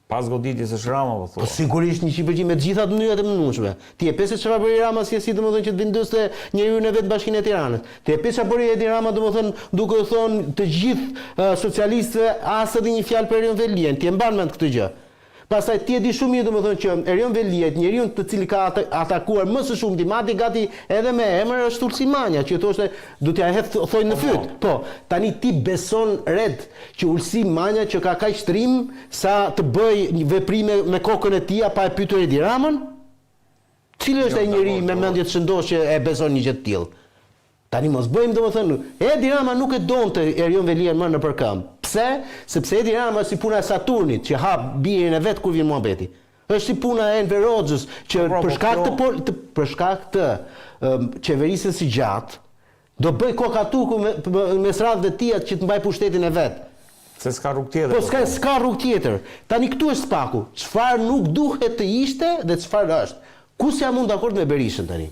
Pas goditjes është Rama, po thua. Po sigurisht 100% me të gjitha mënyrat e mundshme. Ti e pe se çfarë bëri Rama si e si domethënë që të vendoste njeriun e vet në Bashkinë e Tiranës. Ti e pe çfarë bëri Edi Rama domethënë duke u thënë të gjithë uh, socialistëve as edhe një fjalë për Erion Veliajn. Ti e mban mend këtë gjë. Pastaj ti e di shumë mirë domethënë që Erion Veliajt, njeriun të cilin ka atakuar më së shumti, madje gati edhe me emër është Ulsi Manja, që thoshte do t'ia hedh thoin në fyt. Po, tani ti beson Red që Ulsi Manja që ka kaq trim sa të bëjë veprime me kokën e tij pa e pyetur Edi Ramën? Cili është ai njeri me mendje të shëndoshë që e beson një gjë të tillë? Tani mos bëjmë domethënë, Edi Rama nuk e donte Erion Veliajn më nëpër këmbë. Pse? Sepse Edi Rama është si puna e Saturnit që ha birin e vet kur vjen muhabeti. Është si puna e Enver Hoxhës që po, pra, për po, shkak të pol, të për shkak të qeverisjes së gjatë do bëj koka turku me, mes radhëve të tija që të mbajë pushtetin e vet. Se s'ka rrugë tjetër. Po s'ka s'ka rrugë tjetër. Tani këtu është Spaku. Çfarë nuk duhet të ishte dhe çfarë është. Ku s'jam unë dakord me Berishën tani.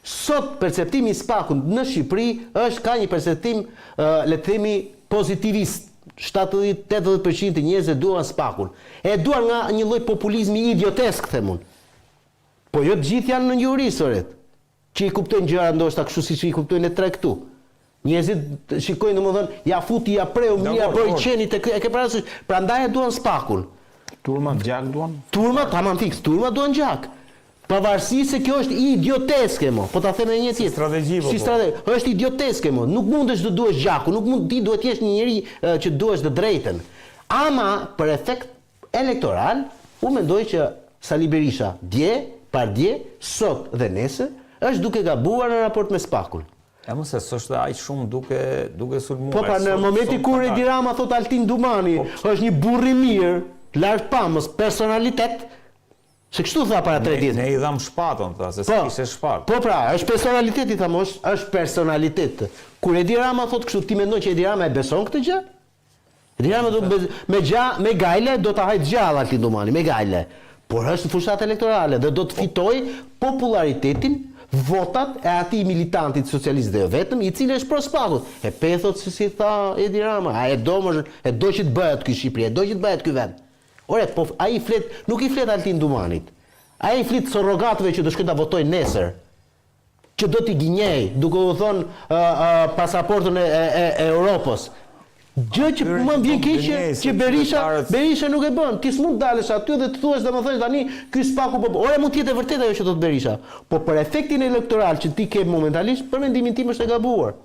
Sot perceptimi i SPAK-ut në Shqipëri është ka një perceptim le të themi pozitivist, 70 80 për qind të njerëzve duan SPAK-un. E duan nga një lloj populizmi idiotesk them unë. Po jo të gjithë janë në juristë, që i kuptojnë gjërat ndoshta kështu siç i kuptojnë ne tre këtu. Njerëzit shikojnë domethënë ja futi ja preu mirë ja bëri qeni të e ke parasysh. Prandaj e duan SPAK-un. Turmat gjak duan? Turmat tamam fiks, turmat duan gjak. Pavarësisht se kjo është idioteske mo, po ta them edhe një tjetër. Si strategji po. Si po. strategji, është idioteske mo, nuk mundesh të duash gjakun, nuk mund ti duhet të jesh një njeri që duash të drejtën. Ama për efekt elektoral, unë mendoj që Sali Berisha dje, pardje, sot dhe nesër është duke gabuar në raport me SPAK-un. E mos se s'është dhe aq shumë duke duke sulmuar. Po pra në momentin kur Edi Rama thotë Altin Dumani po, është një burrë i mirë, lartpamës, personalitet, se kështu tha para 3 ditësh. Ne i dhamë shpatën, tha, se po, s'kishte shpatë. Po pra, është personalitet i thamë, është, është personalitet. Kur Edi Rama thotë kështu, ti mendon që Edi Rama e beson këtë gjë? Edi Rama do me, me gja, me gajle do ta hajë gjallë Altin Dumani, me gajle. Por është në fushatë elektorale dhe do të fitojë popullaritetin, votat e atij militantit socialist dhe jo vetëm, i cili është pro SPAK-ut. E pe thotë se si tha Edi Rama, a e do më, e do që të bëhet ky Shqipëri, e do që të bëhet ky vend. Ore, po ai flet, nuk i flet Altin Dumanit. Ai i flet surrogatëve që do shkojnë ta votojnë nesër. që do t'i gënjejë, duke u thënë pasaportën e, e, e Europës. Gjë që më vjen keq që, që Berisha, Berisha nuk e bën. Ti s'mund të dalësh aty dhe të thuash domethënë tani ky SPAK-u po. Ore mund të jetë e vërtetë ajo që thotë Berisha, po për efektin elektoral që ti ke momentalisht, për mendimin tim është e gabuar.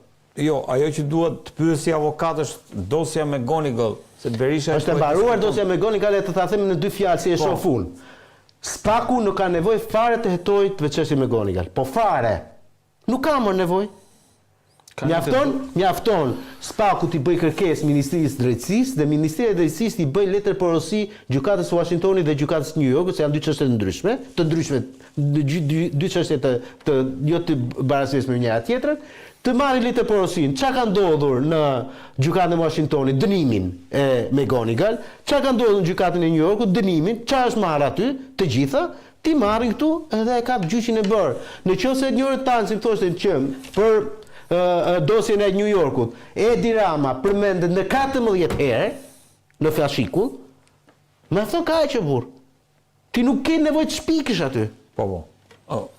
Jo, ajo që dua të pyes si avokat është dosja McGonigal, se Berisha Është e mbaruar dosja McGonigal e të ta them në dy fjalë si e po. shoh unë. SPAK-u nuk ka nevojë fare të hetojë të çështjen McGonigal. Po fare. Nuk ka më nevojë. Mjafton, mjafton SPAK-u t'i bëjë kërkesë Ministrisë së Drejtësisë dhe Ministria e Drejtësisë t'i bëjë letër porosi Gjykatës së Washingtonit dhe Gjykatës së New Yorkut, se janë dy çështje të ndryshme, të ndryshme, dy dy dy çështje të të jo të barasishme me njëra tjetrën, të marrin letërporosinë, ça ka ndodhur në Gjykatën e Washingtonit, dënimin e McGonigal, ça ka ndodhur në Gjykatën e New Yorkut, dënimin, ça është marrë aty, të gjitha, t'i marrin këtu edhe e ka gjyqin e bërë. Në qoftë se New York Times i thoshte që për dosjen e New Yorkut, Edi Rama përmendet në 14 herë në fashikull, mjafton kaq burrë. Ti nuk ke nevojë të shpikësh aty. Po, po. Oh.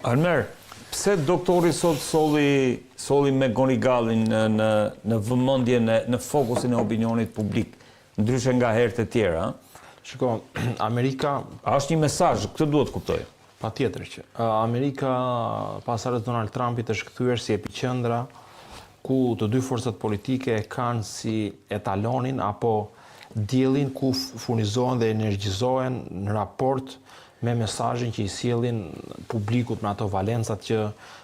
Almer, pse doktori sot solli solli McGonigalin në në në vëmendjen e në fokusin e opinionit publik, ndryshe nga herët e tjera, ë? Shiko, Amerika A është një mesazh, këtë duhet të kuptoj. Patjetër që Amerika pas ardhjes së Donald Trumpit është kthyer si epiqendra ku të dy forcat politike e kanë si etalonin apo diellin ku furnizohen dhe energjizohen në raport me mesazhin që i sjellin publikut me ato valencat që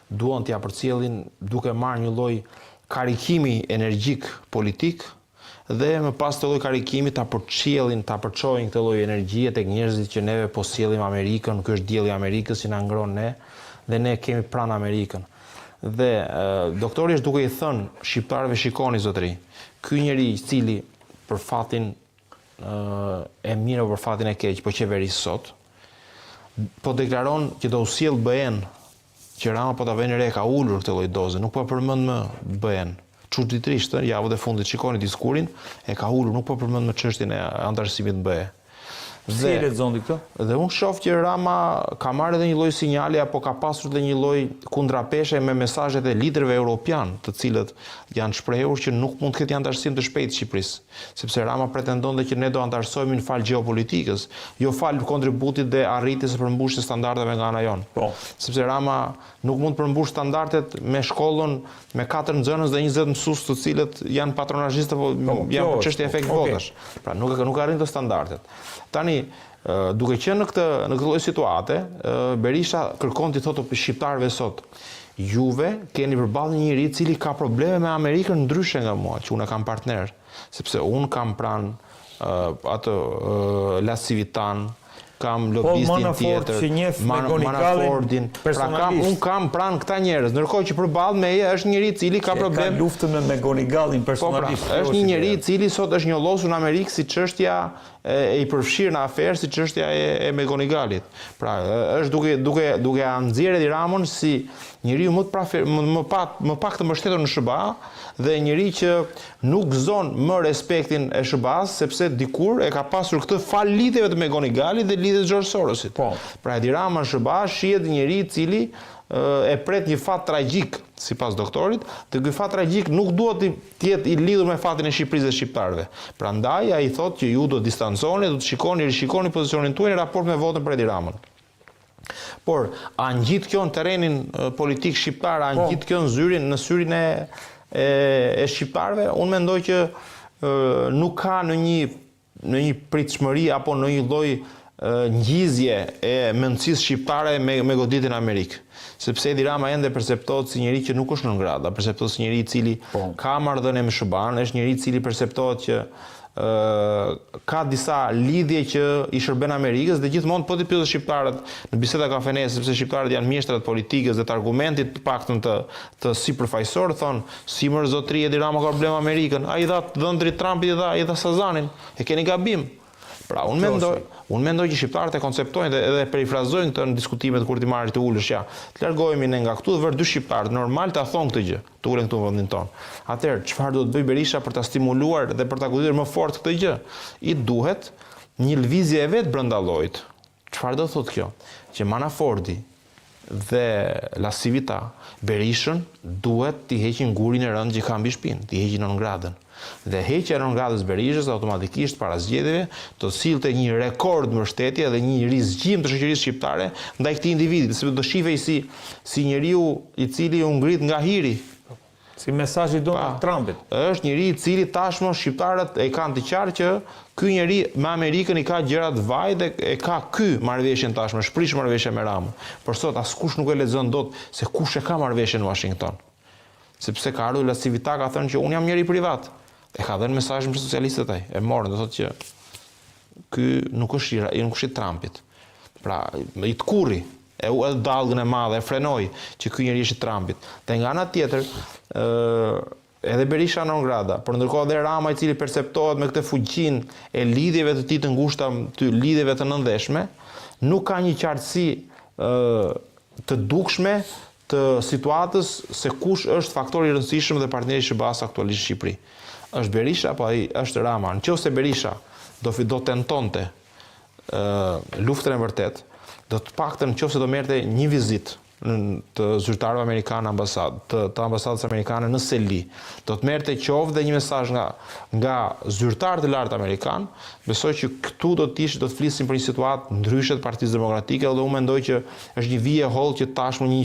duan t'ia përcjellin duke marrë një lloj karikimi energjik politik dhe më pas këtë lloj karikimi ta përcjellin, ta përçojnë këtë lloj energjie tek njerëzit që neve po sjellim Amerikën, ky është dielli i Amerikës që na ngrohn ne dhe ne kemi pranë Amerikën. Dhe doktori është duke i thënë shqiptarëve shikoni zotëri, ky njeri i cili për fatin e mirë apo për fatin e keq po qeveris sot, po deklaron që do u sjell BE-n që Rama po ta vëni re ka ulur këtë lloj doze, nuk po përmend më BE-n. Çuditërisht, ë, javët e fundit shikoni diskurin, e ka ulur, nuk po përmend më çështjen e anëtarësimit në BE. Si e lexon ti këtë? Dhe unë shoh që Rama ka marrë edhe një lloj sinjali apo ka pasur edhe një lloj kundrapeshe me mesazhet e liderëve europianë, të cilët janë shprehur që nuk mund të ketë një anëtarësim të shpejtë të Shqipërisë, sepse Rama pretendonte që ne do anëtarësohemi në falë gjeopolitikës, jo falë kontributit dhe arritjes së përmbushjes së standardeve nga ana jonë. Po. Sepse Rama nuk mund të përmbushë standardet me shkollën me katër nxënës dhe 20 mësues të cilët janë patronazhistë apo po, janë për çështje efekt po, votash. Pra nuk e nuk arrin të standardet. Tani duke qenë në këtë në këtë lloj situate, Berisha kërkon t'i thotë shqiptarëve sot, juve keni përballë një njeri i cili ka probleme me Amerikën ndryshe nga mua, që unë e kam partner, sepse unë kam pranë atë LaCivitan, kam po, lobistin tjetër, që njeh Manafordin, pra kam, unë kam pranë këta njerëz, ndërkohë që përballë meje është njeri i cili ka problem ka luftën me McGonigalin po, pra, personalisht. Po pra, është një njeri i cili sot është njollosur në Amerikë si çështja e, e i përfshirë në aferë si çështja e, e McGonigalit. Pra, është duke duke duke ia nxjerrë Edi Ramën si njeriu më të prafer, më, më, pa, më pak të mbështetur në SHBA dhe njeri që nuk gëzon më respektin e SHBA-s sepse dikur e ka pasur këtë falë lidhjeve të McGonigalit dhe lidhjes George Sorosit. Po. Pra Edi Rama në SHBA shihet njeri i cili e pret një fat tragjik sipas doktorit, dhe ky fat tragjik nuk duhet të jetë i lidhur me fatin e Shqipërisë dhe shqiptarëve. Prandaj ai thotë që ju do të distancoheni, do të shikoni, rishikoni pozicionin tuaj në raport me votën për Edi Ramën. Por, a ngjit kjo në terrenin politik shqiptar, a po. ngjit kjo në zyrin, në syrin e e, e shqiptarëve? Unë mendoj që e, nuk ka në një në një pritshmëri apo në një lloj ngjizje e mendësisë shqiptare me me goditjen në Amerikë. Sepse Edi Rama ende perceptohet si njeri që nuk është non grata, perceptohet si njeri i cili po. ka marrëdhënie me SHBA-n, është njeri i cili perceptohet që ka disa lidhje që i shërben Amerikës dhe gjithmonë po t'i pyesësh shqiptarët në biseda kafene sepse shqiptarët janë mjeshtra të politikës dhe të argumentit të paktën të të sipërfaqësor thonë si mor zotri Edi Rama ka problem Amerikën ai i dha dhëndrit Trumpit i dha i dha Sazanin e keni gabim Pra, unë mendoj, unë mendoj që shqiptarët e konceptojnë dhe edhe perifrazojnë këtë në diskutimet kur t'i marrësh të ulësh ja. Të largohemi ne nga këtu dhe vër dy shqiptarët normal ta thonë këtë gjë të ulen këtu në vendin tonë. Atëherë, çfarë duhet të bëjë Berisha për ta stimuluar dhe për ta goditur më fort këtë gjë? I duhet një lëvizje e vet brenda llojit. Çfarë do thotë kjo? Që Manaforti dhe LaCivita Berishën duhet t'i heqin gurin e rëndë që ka mbi shpinë, t'i heqin non gratën. Dhe heqja e non gratës Berishës automatikisht para zgjedhjeve do të sillte një rekord mbështetje dhe një rizgjim të shoqërisë shqiptare ndaj këtij individi, sepse do shihej si si njeriu i cili u ngrit nga hiri. Si mesazhi i Donald Trumpit. Është njeri i cili tashmë shqiptarët e kanë të qartë që ky njeri me Amerikën i ka gjërat vaj dhe e ka ky marrëveshjen tashmë, është prish marrëveshja me Ramën. Por sot askush nuk e lexon dot se kush e ka marrëveshjen në Washington. Sepse ka ardhur LaCivita ka thënë që unë jam njeri privat. E ka dhënë mesazhin për socialistët ai. E morën, do thotë që ky nuk është i nuk është i Trumpit. Pra, i tkurri, e edhe dallgën e madhe e frenoi që ky njeri është i Trumpit. Dhe nga ana tjetër, ë edhe Berisha non grata, por ndërkohë edhe Rama i cili perceptohet me këtë fuqinë e lidhjeve të tij të ngushta, të lidhjeve të nëndheshme, nuk ka një qartësi ë të dukshme të situatës se kush është faktori i rëndësishëm dhe partneri i SHBA-së aktualisht në Shqipëri. Është Berisha apo ai është Rama? Në qoftë se Berisha do do tentonte ë luftën e vërtetë, do të paktën në qoftë se do merrte një vizitë në të zyrtarëve amerikanë në ambasadë, të, të ambasadës amerikane në seli, do të merrte qoftë dhe një mesazh nga nga zyrtarë të lartë amerikanë, besoj që këtu do të ishte do të flisim për një situatë ndryshe të Partisë Demokratike dhe unë mendoj që Është një vijë e hollë që tashmë një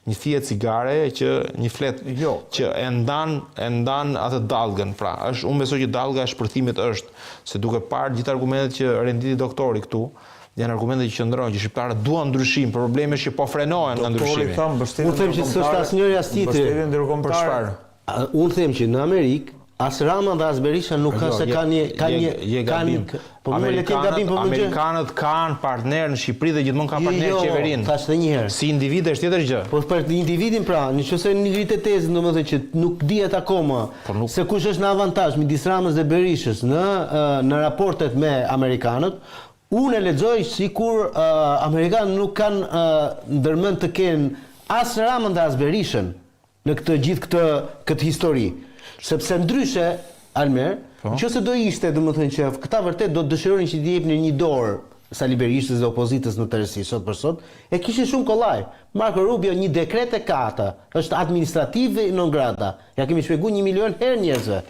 një fije cigare që një fletë jo. që e ndan e ndan atë dallgën. Pra, është unë besoj që dallga e shpërthimit është se duke parë gjithë argumentet që renditi doktori këtu, janë argumente që qëndrojnë që shqiptarët duan ndryshim, por problemi është që po frenohen nga ndryshimi. Unë them që s'është as njëri as tjetri. Për çfarë? Unë them që në Amerikë as Rama dhe as Berisha nuk ka jo, se kanë një kanë një kanë një po më le të gabim po më Amerikanët kanë partner në Shqipëri dhe gjithmonë kanë jo, partner jo, qeverinë. Thash edhe një herë. Si individ është tjetër gjë. Po për individin pra, në qoftë se ngritet tezën, domethënë që nuk dihet akoma po nuk... se kush është në avantazh midis Ramës dhe Berishës në në raportet me amerikanët, unë e lexoj sikur uh, amerikanët nuk kanë uh, ndërmend të kenë as Ramën dhe as Berishën. në këtë gjithë këtë këtë histori. Sepse ndryshe, Almer, po. nëse do ishte, domethënë që këta vërtet do të dëshironin që t'i jepnin një dorë Sali Berishës dhe opozitës në tërësi sot për sot, e kishin shumë kollaj. Marco Rubio një dekret e ka atë, është administrativ non grata. Ja kemi shpjeguar një milion herë njerëzve.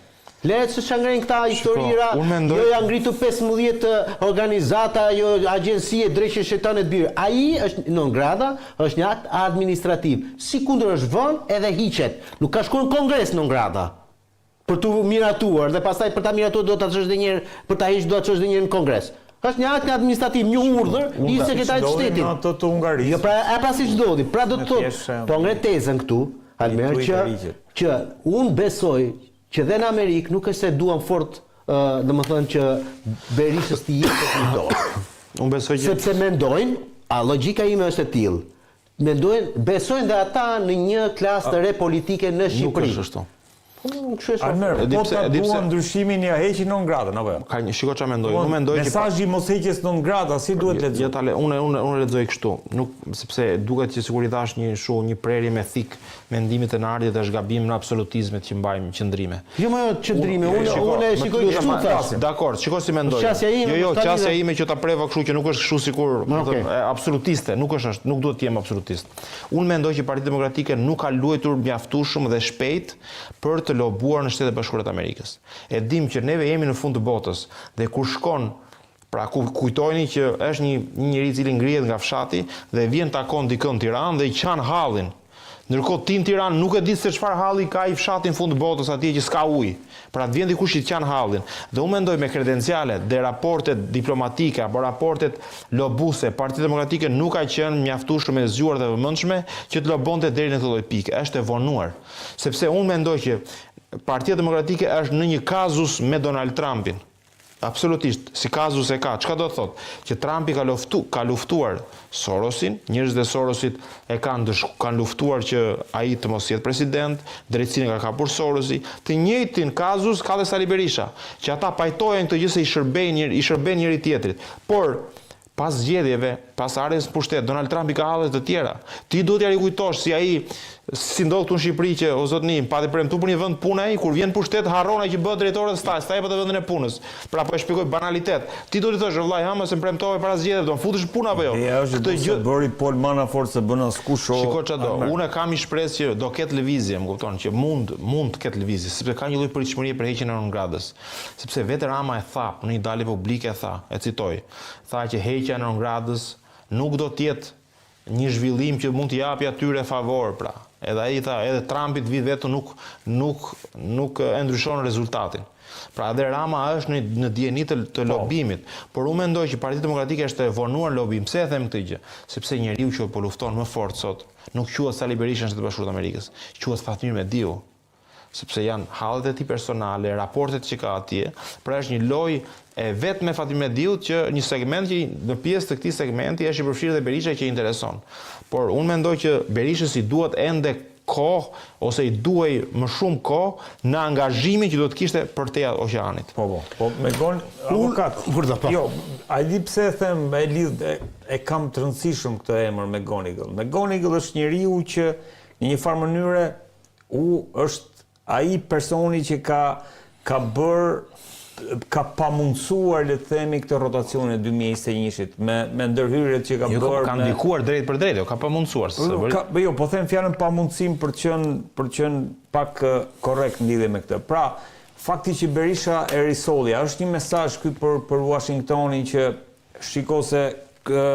Lere se ça ngrenë këta historira, jo janë ngritur 15 organizata, jo agjenci e dreqi e shejtan e të birë. Ai është non grata, është një akt administrativ. Sikundër është vënë edhe hiqet. Nuk ka shkuar në Kongres non grata. Për t'u miratuar dhe pastaj për ta miratuar do ta çosh edhe një herë, për ta hequr do ta çosh edhe një herë në Kongres. Është një akt administrativ, një urdhër i sekretarit të shtetit. Në atë të Hungarisë. Jo, pra, e pra siç ndodhi. Pra do të thotë, po ngre tezën këtu, Almer, që që unë besoj që dhe në Amerikë nuk është se duan fort, domethënë që Berishës t'i jepet një dorë. Unë besoj që sepse mendojnë, a logjika ime është e tillë, mendojnë, besojnë dhe ata në një klasë të re politike në Shqipëri. Nuk është ashtu. Po unë kështu e shoh. Almer, po ta duan ndryshimin ia heqin non gratën apo jo? Ka një, shiko çfarë mendoj. Unë mendoj që mesazhi i mos heqjes non grata si duhet lexuar? Jo ta le, unë unë unë lexoj kështu. Nuk sepse duket që sikur i dhash një shu, një prerje me thik mendimit të Nardit dhe është gabim në absolutizmet që mbajmë qëndrime. Jo më jo qëndrime, unë unë e shikoj kështu thash. Dakor, shiko si mendoj. Qasja ime. Jo, jo, qasja ime që ta preva kështu që nuk është kështu sikur, absolutiste, nuk është ashtu, nuk duhet të jem absolutist. Unë mendoj që Partia Demokratike nuk ka luajtur mjaftueshëm dhe shpejt për të lobuar në Shtetet e Bashkuara të Amerikës. E dimë që neve jemi në fund të botës dhe kur shkon Pra ku kujtojni që është një një njeri i cili ngrihet nga fshati dhe vjen takon dikë në Tiranë dhe i qan hallin. Ndërkohë ti në Tiranë nuk e di se çfarë halli ka ai fshati në fund të botës atje që s'ka ujë. Pra të vjen dikush që të qan hallin. Dhe unë mendoj me kredencialet dhe raportet diplomatike apo raportet lobuese, Partia Demokratike nuk ka qenë mjaftueshëm e zgjuar dhe vëmendshme që të lobonte deri në këtë lloj pike. Është e vonuar. Sepse unë mendoj që Partia Demokratike është në një kazus me Donald Trumpin. Absolutisht, si kazus e ka. Çka do të thotë? Që Trumpi ka luftu, ka luftuar Sorosin, njerëzit e Sorosit e kanë dësh, kanë luftuar që ai të mos jetë president, drejtësinë e ka kapur Sorosi. Të njëjtin kazus ka dhe Sali Berisha, që ata pajtohen këtë gjë se i shërbejnë i shërben njëri tjetrit. Por Pas zgjedhjeve, pas ardhjes në pushtet, Donald Trumpi ka halle të tjera. Ti duhet t'ia rikujtosh si ai, si ndodh këtu në Shqipëri që o zotni, pati premtu për një vend pune ai, kur vjen në pushtet harron ai që bëhet drejtor dhe s'ta, s'ta jep atë vendin e punës. Pra po e shpjegoj banalitet. Ti duhet t'i thosh, o vllai, hë se më premtove para zgjedhjeve, do më futësh në punë apo jo? Ideja është Këtë gjë bëri Paul Manafort s'e bën askush o Shiko ça do. Unë kam një shpresë që do ketë lëvizje, më kupton, që mund mund të ketë lëvizje, sepse ka një lloj pritshmërie për heqjen e non gradës. Sepse vetë Rama e tha, në një dalje publike e tha, e citoj, Tha që heqja e non gradës nuk do të jetë një zhvillim që mund t'i japi atyre favor, pra. Edhe ai tha, edhe Trumpi të vijë vetë nuk nuk nuk e ndryshon rezultatin. Pra edhe Rama është në në dijeni të të po. lobimit, por unë mendoj që Partia Demokratike është e vonuar në lobim. Pse e them këtë gjë? Sepse njeriu që po lufton më fort sot nuk quhet Sali Berisha në Shtetet e Bashkuara të Amerikës, quhet Fatmir Mediu. sepse janë hallet e tij personale, raportet që ka atje, pra është një lojë e vetme Fatmir Mediut që një segment që në pjesë të këtij segmenti është i përfshirë dhe Berisha që i intereson. Por unë mendoj që Berishës i duhet ende kohë ose i duhej më shumë kohë në angazhimin që duhet të kishte përtej oqeanit. Po, po, po, Megon, avokat. Urdhëro, po. Jo, a e di pse e them, e lidh, e, e kam të rëndësishëm këtë emër McGonigal. McGonigal është njeriu që në një farë mënyre U është ai personi që ka ka bërë ka pamundësuar le të themi këtë rotacionin e 2021-shit me me ndërhyrjet që ka jo, bërë ka ndikuar drejtpërdrejt, jo ka pamundësuar se bëri. Ka, jo, po them fjalën pamundësim për të qenë për të qenë pak korrekt në lidhje me këtë. Pra, fakti që Berisha e risolli, a është një mesazh ky për për Washingtonin që shiko se kë,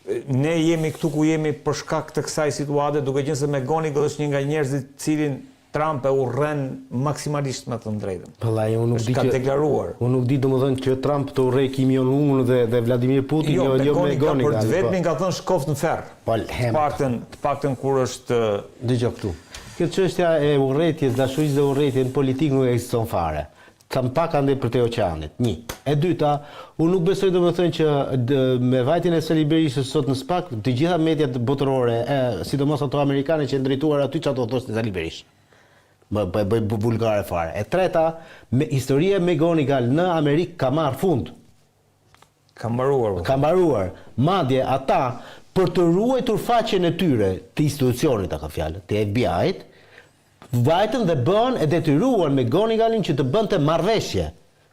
Ne jemi këtu ku jemi për shkak të kësaj situate, duke qenë se McGonigal është një nga njerëzit të cilin Trump e urren maksimalisht me thënë të drejtën. Vëllai, unë nuk di që ka deklaruar. Unë nuk di domethënë që Trump të urrej Kim Jong Un dhe dhe Vladimir Putin, jo, jo, jo McGonigal. Për të vetmin po. ka thënë shkoft në ferr. Po, të paktën, të paktën kur është Dëgjo këtu. Kjo çështja e urrejtjes, dashurisë dhe urrejtjes në politikë nuk ekziston fare. Ca më pak andej përtej oqeanit. Një. E dyta, unë nuk besoj domethënë që me vajtjen e Sali Berishës sot në SPAK, të gjitha mediat botërore, e, sidomos ato amerikane që janë drejtuar aty ça do thoshte Sali Berisha. Më po e bëj vulgare fare. E treta, me, historia e McGonigal në Amerikë ka marrë fund. Ka mbaruar. Po. Ka mbaruar. Madje ata për të ruajtur faqen e tyre të institucionit, ta kam fjalën, të FBI-t, Vajtën dhe bënë e detyruan McGonigalin që të bënte marrëveshje,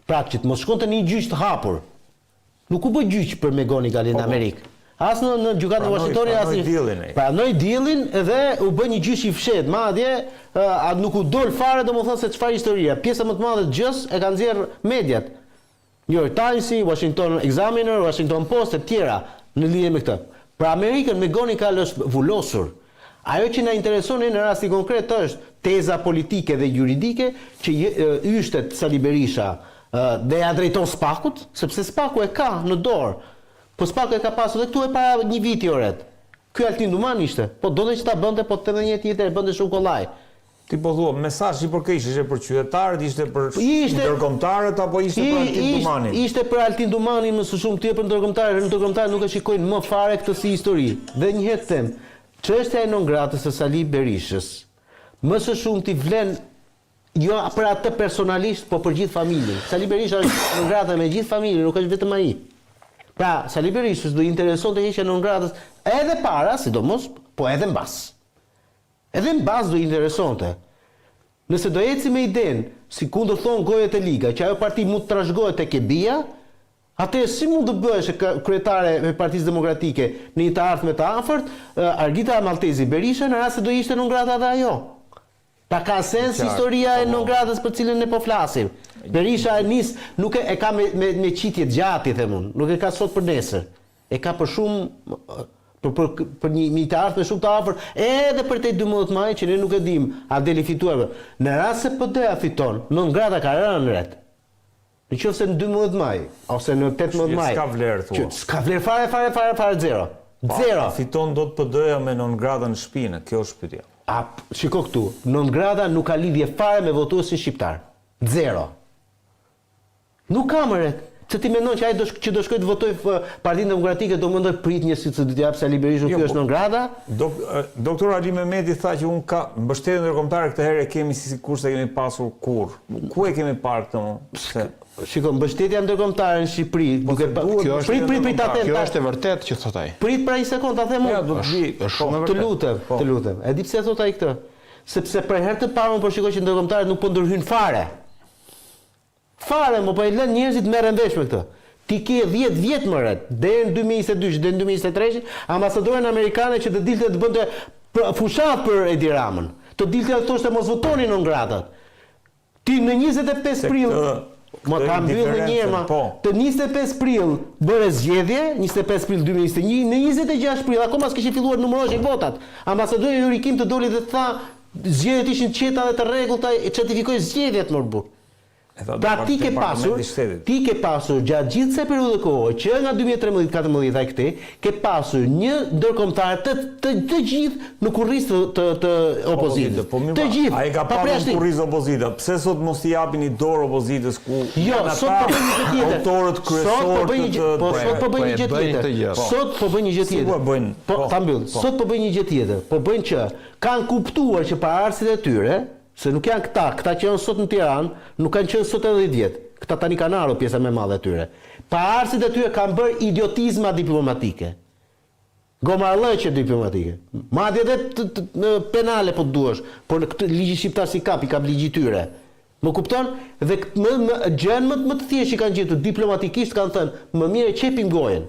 pra që të mos shkonte në një gjyq të hapur. Nuk u bë gjyq për McGonigalin në po, po. Amerikë. As në në gjykatën e Washingtonit as pranoi dealin ai. Pranoi dealin dhe u bë një gjyq i fshehtë. Madje a nuk u dol fare domethënë se çfarë historia. Pjesa më të madhe të gjësë e kanë nxjerrë mediat. New York Timesi, Washington Examiner, Washington Post e tjera në lidhje me këtë. Për Amerikën McGonigal është vulosur. Ajo që na intereson ne në rastin konkret është teza politike dhe juridike që yshtet Sali Berisha dhe ja drejton SPAK-ut, sepse SPAK-u e ka në dorë. Po SPAK-u e ka pasur dhe këtu e para një viti oret. Ky Altin Duman ishte. Po donte që ta bënte, po të them edhe një tjetër, e bënte shumë kollaj. Ti po thua, mesazhi për kë ishte, ishte për qytetarët, ishte për ishte, ndërkombëtarët apo ishte për Altin Dumanin? Ishte për Altin Dumanin më së shumti, jo për ndërkombëtarët, ndërkombëtarët nuk e shikojnë më fare këtë si histori. Dhe një herë të them, çështja e non gratës së Sali Berishës, më së shumti vlen jo për atë personalisht, po për gjithë familjen. Sali Berisha është non grata me gjithë familjen, nuk është vetëm ai. Pra, Sali Berishës do i interesonte heqja non gratës edhe para, sidomos, po edhe mbas. Edhe mbas do i interesonte. Nëse do eci me idenë, sikundër thonë gojët e liga, që ajo parti mund të trashëgohet tek e bija, atëherë si mund të bëhesh kryetare e Partisë Demokratike në një të ardhme të afërt, Argita Malltezi Berisha në rast se do ishte non grata edhe ajo? Pra ka sens historia e non gratës për cilën ne po flasim. Berisha e nis, nuk e, e ka me me me qitje të gjatë, i them unë, nuk e ka sot për nesër. E ka për shumë për për për një një të ardhme shumë të afërt, edhe përtej 12 majit që ne nuk e dimë a del i fituar apo. Në rast se PD-ja fiton, non grata ka rënë ret. Në qoftë se në 12 maj ose në 18 maj, s'ka vlerë thua. S'ka vlerë fare fare fare fare zero. Po, zero. A fiton dot PD-ja me non grata në shpinë, kjo është pyetja. A shiko këtu, non grata nuk ka lidhje fare me votuesin shqiptar. Zero. Nuk ka më ret. Se ti mendon që ai do që do shkojë të votojë Partinë Demokratike do mendojë prit një si të do t'i japë Sali Berishën jo, ky është po, non grata? Dok, doktor Ali Mehmeti tha që unë ka mbështetje ndërkombëtare këtë herë e kemi si sikur s'e kemi pasur kurrë. Ku e kemi parë këtë më? Se Shiko, mbështetja ndërkombëtare në Shqipëri, po duke pa... Kjo është prit prit prit ta them. Kjo është e vërtetë që thot ai. Prit pra një sekond ta them unë. Ja, do të vi. Është shumë e Të vërtetë. lutem, Po. të lutem. E di pse e thot ai këtë? Sepse për herë të parë unë po shikoj që ndërkombëtarët nuk po ndërhyjnë fare. Fare, mo po e lënë njerëzit merren vesh me këtë. Ti ke 10 vjet më ret, deri në 2022, deri në 2023, ambasadoren amerikane që të dilte të bënte fushatë për Edi Ramën. Të dilte të thoshte mos votoni non gratat. Ti në 25 prill Ma ta mbyll në një ma. Po. Të 25 prill bëre zgjedhje, 25 prill 2021, në 26 prill akoma s'kishin filluar numëroheshin votat. Ambasadori Yuri Kim të doli dhe të tha zgjedhjet ishin të qeta dhe të rregullta, e certifikoi zgjedhjet mor burr. Pra ti ke pasur, ti ke pasur gjatë gjithë kësaj periudhe kohore, që nga 2013-14 e këtej, ke pasur një ndërkombëtar të të të gjithë në kurriz të të, të opozitës. Po, të gjithë. Ai ka pasur në kurriz opozita. Pse sot mos i japin një dorë opozitës ku Jo, sot po bëjnë një gjë tjetër. Autorët kryesorë sot po bëjnë një gjë, po sot po bëjnë një gjë tjetër. Sot po bëjnë një gjë tjetër. Po bëjnë. Po ta mbyll. Sot po bëjnë një gjë tjetër. Po bëjnë që kanë kuptuar që paraardhësit e tyre, Se nuk janë këta, këta që janë sot në Tiranë, nuk kanë qenë sot edhe 10 vjet. Këta tani kanë ardhur pjesa më e madhe e tyre. Paraardhësit e tyre kanë bërë idiotizma diplomatike. Gomarllëqe diplomatike. Madje edhe të, të, në penale po të duash, por në këtë ligji shqiptar s'i kap, i kap ligji i tyre. Më kupton? Dhe më, më gjën më, më të thjeshtë që kanë gjetur diplomatikisht kanë thënë, më mirë e qepim gojën.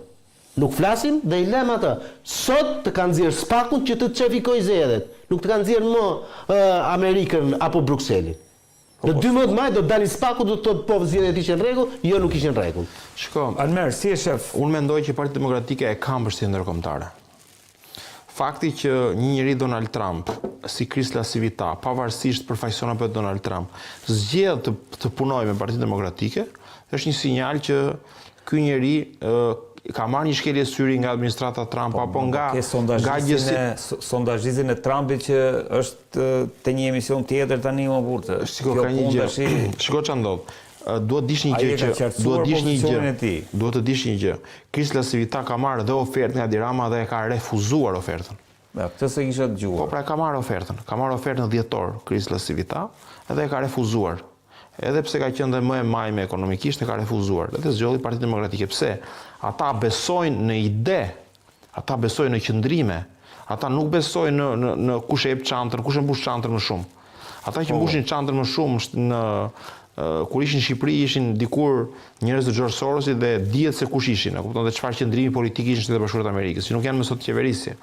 Nuk flasim dhe i lëmë atë. Sot të kanë nxjerrë SPAK-un që të certifikojë zgjedhjet. Nuk të kanë nxjerrë më Amerikën apo Brukselin. Në 12 maj do të dalin SPAK-u do të thotë po zgjedhjet ishin në rregull, jo nuk ishin në rregull. Shiko, Almer, si e shef? Unë mendoj që Partia Demokratike e ka mbështetjen ndërkombëtare. Fakti që një njeri Donald Trump, si Chris LaCivita, pavarësisht përfaqëson apo jo Donald Trump, zgjedh të të punojë me Partinë Demokratike, është një sinjal që ky njeri ka marrë një shkelje syri nga administrata Trump po, apo nga ke sondazhistin e sondazhistin e Trumpit që është te një emision tjetër tani më burrë. Shiko, ka një gjë. Shiko çfarë ndodh. Duhet të dish një gjë që duhet të dish një gjë. Duhet të dish një gjë. Chris LaCivita ka marrë dhe ofertë nga Edi Rama dhe e ka refuzuar ofertën. Ja, këtë s'e kisha dëgjuar. Po pra ka marrë ofertën. Ka marrë ofertën në dhjetor Chris LaCivita dhe e ka refuzuar. Edhe pse ka qenë dhe më e majme ekonomikisht e ka refuzuar. Dhe zgjodhi Partinë Demokratike. Pse? Ata besojnë në ide. Ata besojnë në qëndrime. Ata nuk besojnë në në në kush e jep çantën, kush e mbush çantën më shumë. Ata që po, po. mbushin çantën më shumë në. Kur ishin në Shqipëri ishin dikur njerëz të George Sorosit dhe dihet se kush ishin, e kupton dhe çfarë qëndrimi politik ishin në Shtetet e Bashkuara të Amerikës, që nuk janë më sot qeverisje.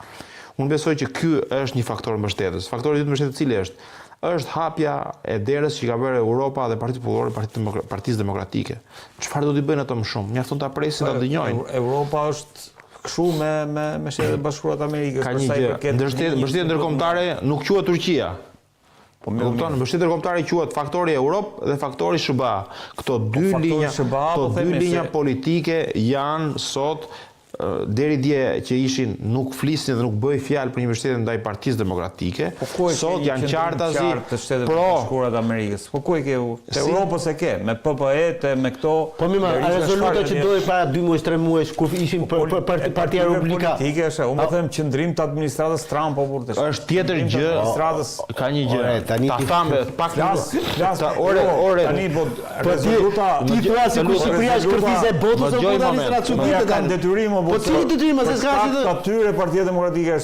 Unë besoj që ky është një faktor mbështetës. Faktori i dytë mbështetës cili është? Është hapja e derës që ka bërë Europa dhe Partitë Popullore, Partitë Partisë Demokratike. Çfarë do t'i bëjnë ato më shumë? Mjafton ta presin, ta dëgjojnë. Europa është kështu me me me Shtetet e Bashkuara të Amerikës për sa i përket mbështetje mbështetje ndërkombëtare nuk quhet Turqia. Po më kupton, mbështetje ndërkombëtare quhet faktori Europë dhe faktori SHBA. Këto po, dy linja, këto po dy linja politike janë sot deri dje që ishin nuk flisnin dhe nuk bëhej fjalë për një mbështetje ndaj Partisë Demokratike, po ku e sot janë qartazi të Shteteve të Bashkuara të Amerikës. Po ku e ke të Europës e ke, me PPE të me këto Po mirë, a rezoluta që doli para 2 muajsh, 3 muajsh kur ishin po, për për për Partia Republikane. Politike është, unë po them qëndrim të administratës Trump po burrë. Është tjetër gjë, administratës ka një gjë. Tani ta thamë pak flas, flas, ore, ore, tani po po rezoluta ti thua se ku Shqipëria është kërthizë e botës o burrë tani s'na çudit tani. Kanë detyrim o Po cili detyrim, se s'ka asgjë. Atyre Partia Demokratike është.